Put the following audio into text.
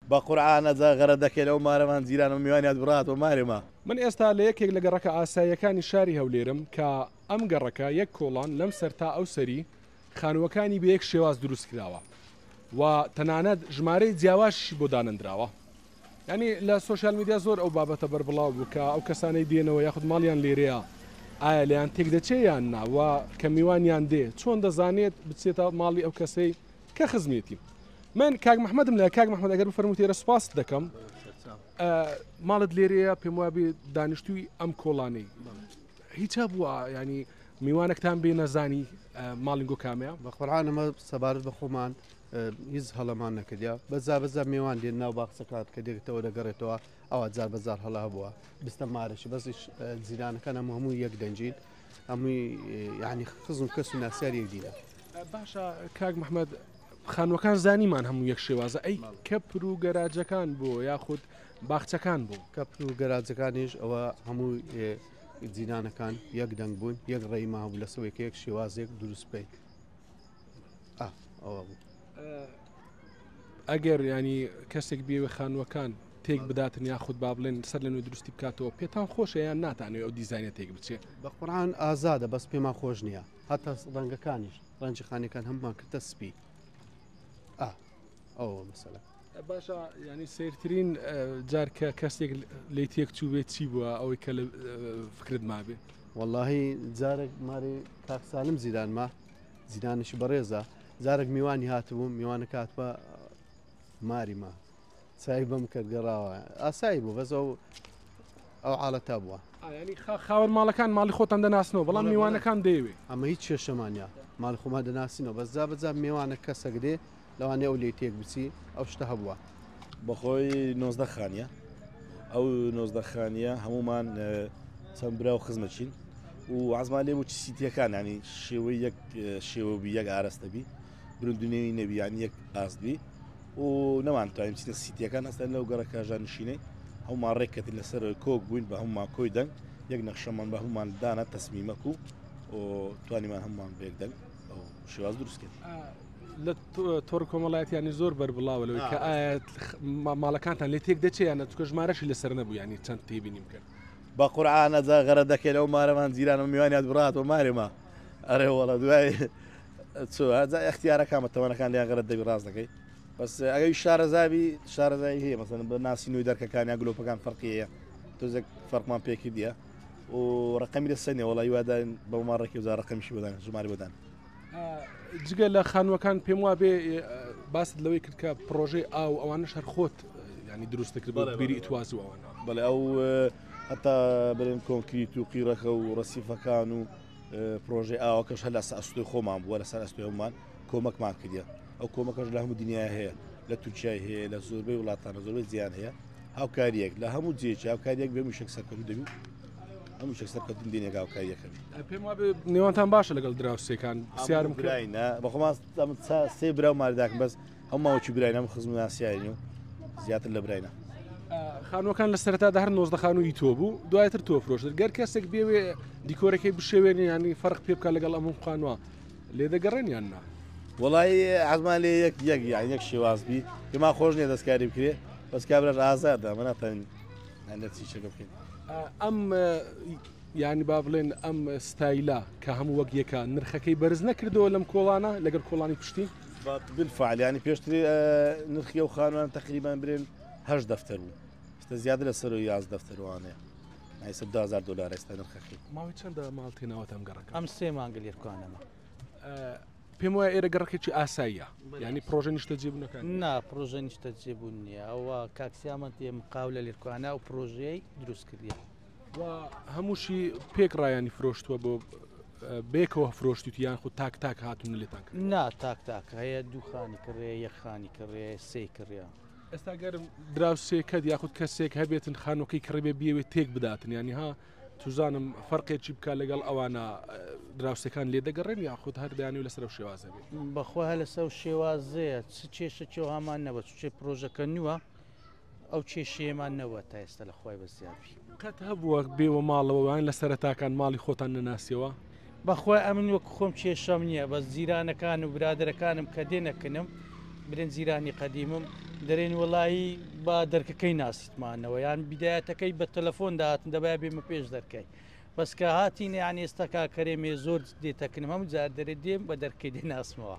بە قورعان ئەجا غەرە دەکەی لەو مارەمان جیرانم میوانیات بڕاتەوە مارێ ما. من ئێستا لە یەکێک لە گەڕەکە ئاساییەکانی شاری هەولێرم کە ئەم گەڕەکە یەک کۆڵان لەم سەر تا ئەو سەری خانووەکانی بە یەک شێواز دروست کراوە و تەنانەت ژمارەی جیاوازیشی بۆ دانەندراوە. یانی لە سۆشیال میدیا زۆر ئەو بابەتە بەربڵاو بوو کە ئەو کەسانەی دێنەوە یاخود ماڵیان لێرەیە ئایا لێیان تێک دەچێ یان نا و کە میوانیان دێ چۆن دەزانێت بچێتە ماڵی ئەو کەسەی کە خزمێتی. من کاک محمدم لە کاک محمد ئەگەر بفەرمووت ئێرە سوپاست دەکەم. ماڵت لێرەیە پێم وابێ دانیشتووی ئەم کۆڵانەی هیچ هەبووە ینی میوانەکتان بێ نەزانی ماڵینگۆ کامەیە؟ بە قورعان ئەمە سەبارەت بە خۆمان هیچ هەڵەمان نەکردیا بەزا بەزا میوان دێن ناو باخچەکان کە دێتەوە دەگەڕێتەوە ئەوە جار بەزار هەڵە هەبووە بستە مارەشی بەسیش جیرانەکان هەموو هەموو یەک دەنگین هەمووی یعنی خزم و کەس و ناسیار یەک دینە. باشە کاک محمد خانووەکان زانیمان هەموو یەک شێوازە ئەی کەپر و گەراجەکان بۆ یاخود باخچەکان بۆ؟ کەپر و گەراجەکانیش ئەوە هەموو جیرانەکان یەک دەنگ بوون یەک ڕێیمان هەبوو لەسەوەی کە یەک شێوازێک دروست بکەین. ئەوە بوو. ئەگەر ینی کەسێک بێوێ خانووەکان تێک بداتن یاخود با بڵێن سەر لە نوێ دروستی بکاتەوە پێتان خۆشە یان ناتانەوێ ئەو دیزاینە تێک بچێ؟ بە قورعان ئازادە بەس پێمان خۆش نییە هەتا ڕەنگەکانیش ڕەنجی خانەکان هەمومان کردە سپی ئا ئەوە مەسەلە. باشە ینی سیرترین جار کە کەسێک لی تێک چوو بێت چی بووە ئەوەی کە لە فکرت مابێ؟ وەڵاهی جارێک ماری کاک سالم زیرانما زیرانێکی بەڕێزە جارێک میوانی هاتبوو میوانەکە هاتبە ماری ما چای بەم کرد گەڕاوە ئاسایی بوو بەس ئەو ئەو عاڵەتە بووە. ینی خاوەن ماڵەکان ماڵی خۆتان دەناسنەوە بەڵام میوانەکان دەیەوێ. ئەمە هیچ کێشەمانە ماڵی خۆمان دەناسینەوە بەس جا بەجا میوانە کەسەک دێ لەوانەیە ئەو لێی تێک بچی ئەو شتە هەبووە. بەخۆی 19 خانیە ئەو 19 خانیە هەمومان چەند برا و خزمەچین و عزمان لێ بوو سیتیەکان ینی شێوەی یەک شێوە بی یەک ئارەستە بی برندنەوەی نەبی یان یەک ئاست بی و نەمانتوانی بچینە سیتیەکان ئەستا لەو گەڕەکەژا نشینەی هەمومان ڕێککەتین لەسەر کۆک بووین بە هەمومان کۆی دەنگ یەک نەخشەمان بە هەمومان دانا تەسمیمەک و توانیمان هەمومان بە یەک دەنگ ئەو شێواز دروست کرد. لە تۆڕ کۆمەڵایەتیانی زۆر بەربڵاوە لەوەی کە ئایا ماڵەکانتان لێ تێک دەچێ یان چکە ژمارەشی لەسەر نەبوو ینی چەند تێبینیم کرد. بە قورعان ئەجا غەرە دەکەی لەو مارەمان جیرانم میوانیات بڕاتەوە مارێ ما ئەرێ وەڵا دوای چۆ ئەجا ئەختیارەکان بە تەوانەکان لیان غەرەت دەبی ڕاست دەکەی بەس ئەگەی شارەزابی شارەزایی هەیە مەسەن بە ناسینەوەی دەرکەکان یا گلۆپەکان فەرقی هەیە تۆزێک فەرقمان پێکردیە و ڕقەمی لەسەر نیە وەڵا هیوادارین بەومان ڕێکی وزار ڕقەمیشی بۆدان ژماری بۆدان. جگە لە خانووەکان پێم وابێ باست لەوەی کرد کە پرۆژەی ئاو ئەوانەش هەر خۆت ینی دروست کرد بۆ بیری ئیتواز و ئەوانە. بەڵێ ئەو هەتا بڵێن کۆنکریت و قیڕەکە و ڕەسیفەکان و پرۆژەی ئاوەکەش هەر لەسەر ئەستۆی خۆمان بووە لەسەر ئەستۆی هەمومان کۆمەکمان کردیە ئەو کۆمەکەش لە هەموو دنیای هەیە لە تورکیای هەیە لە زۆربەی وڵاتانە زۆربەی جیهان هەیە هاوکاریەک لە هەموو جێکی هاوکاریەک بێ موشک سەرکەوتو دەبی هەموو شێک سەرکەوتن دێنێک هاوکاریەکە پێم وابێ نێوانتان باشە لەگەڵ دراوسێکان پرسیارم کرد براینە بەخۆمان سێ برا و مارداکم بەس هەموو ماوەکی براینە هەموو خزم و ناسیاین و زیاتر لە براینە. خانووەکان لە سەرەتادا هەر 19 خانووی تۆ بوو دوایتر تۆ فرۆشتر گەر کەسێک بێوێ دیکۆرەکەی بشێوێنێ ینی فەرق پێ بکات لەگەڵ ئەم خانووە لێ دەگەڕێن یان نا؟ وەڵی حەزمان لێ یەک یەک یان یەک شێواز بی پێمان خۆش نییە دەستکاری بکرێ بەس کابراش ئازادە ئەمە ناتوانین لە چی شەکە بکەین. ئەم یانی با بڵێن ئەم ستایلە کە هەموو وەک یەکە نرخەکەی بەرز نەکردەوە لەم کۆڵانە لەگەڵ کۆڵانی پشتی؟ بالفعل ینی پێشتر نرخی ئەو خانوان تقریبان برێن هەشت دەفتەر بوو ئێستا زیاتر لە سەر و 11 دەفتەروانەیە ئایسە 2000 دلار ئێستا نرخەکەی. ماوەی چەندە ماڵ تێناوەتە ئەم گەڕەکە؟ ئەم سێ مانگە لێرکانەمە. پێم وایە ئێرە گەڕەکێکی ئاساییە یعنی پرۆژە نیشتەجێبوونەکان نا پرۆژە نیشتەجێبوون نییە ئەوە کاک سیامەند تێ مقاولە لێرکانە ئەو پرۆژەیەی دروست کردیە. و هەمووشی پێک ڕایانی فرۆشتووە بۆ بێکەوە فرۆشتوتی یان خود تاک تاک هاتوون لێتان کرد؟ نا تاک تاک هەیە دوو خانی کڕێ یەک خانی کڕێ سێ کڕێ. ئێستا گەر دراوسێکەت یاخود کەسێک هەبێتن خانووەکەی کڕیبێ بیەوێت تێک بداتن یانی ها توزانم فەرقێکی بکە لەگەڵ ئەوانە دراوسێکان لێ دەگەڕێن یاخود هەر دەیانەوێت لەسەر ئەو شێوازە بێت؟ بەخوا هەر لەسەر ئەو شێوازەیە چ کێشەکی وەهامان نەبووە چونکە پرۆژەکە نووە ئەو کێشەیەمان نەبووە تا ئێستا لە خوای بەزیاد بی. قەت هەبووە بێوە ماڵەوە یان لە سەرەتاکان ماڵی خۆتان نەناسیەوە؟ بەخوای ئەمن وەک خۆم کێشەم نییە بەس جیرانەکان و برادەرەکانم کە دێنە کنم برێن جیرانی قەدیمم دەرێن وەڵایی با دەرکەکەی ناسیتمانەوە یان بیدایەتەکەی بە تەلەفۆن داهاتن دەبایە بێمە پێش دەرکەی بەس کە هاتین یان ئێستا کاکەرێمێ زۆر دێتەکنم هەموو جار دەرێ دێم بە دەرکەی دێ ناسمەوە.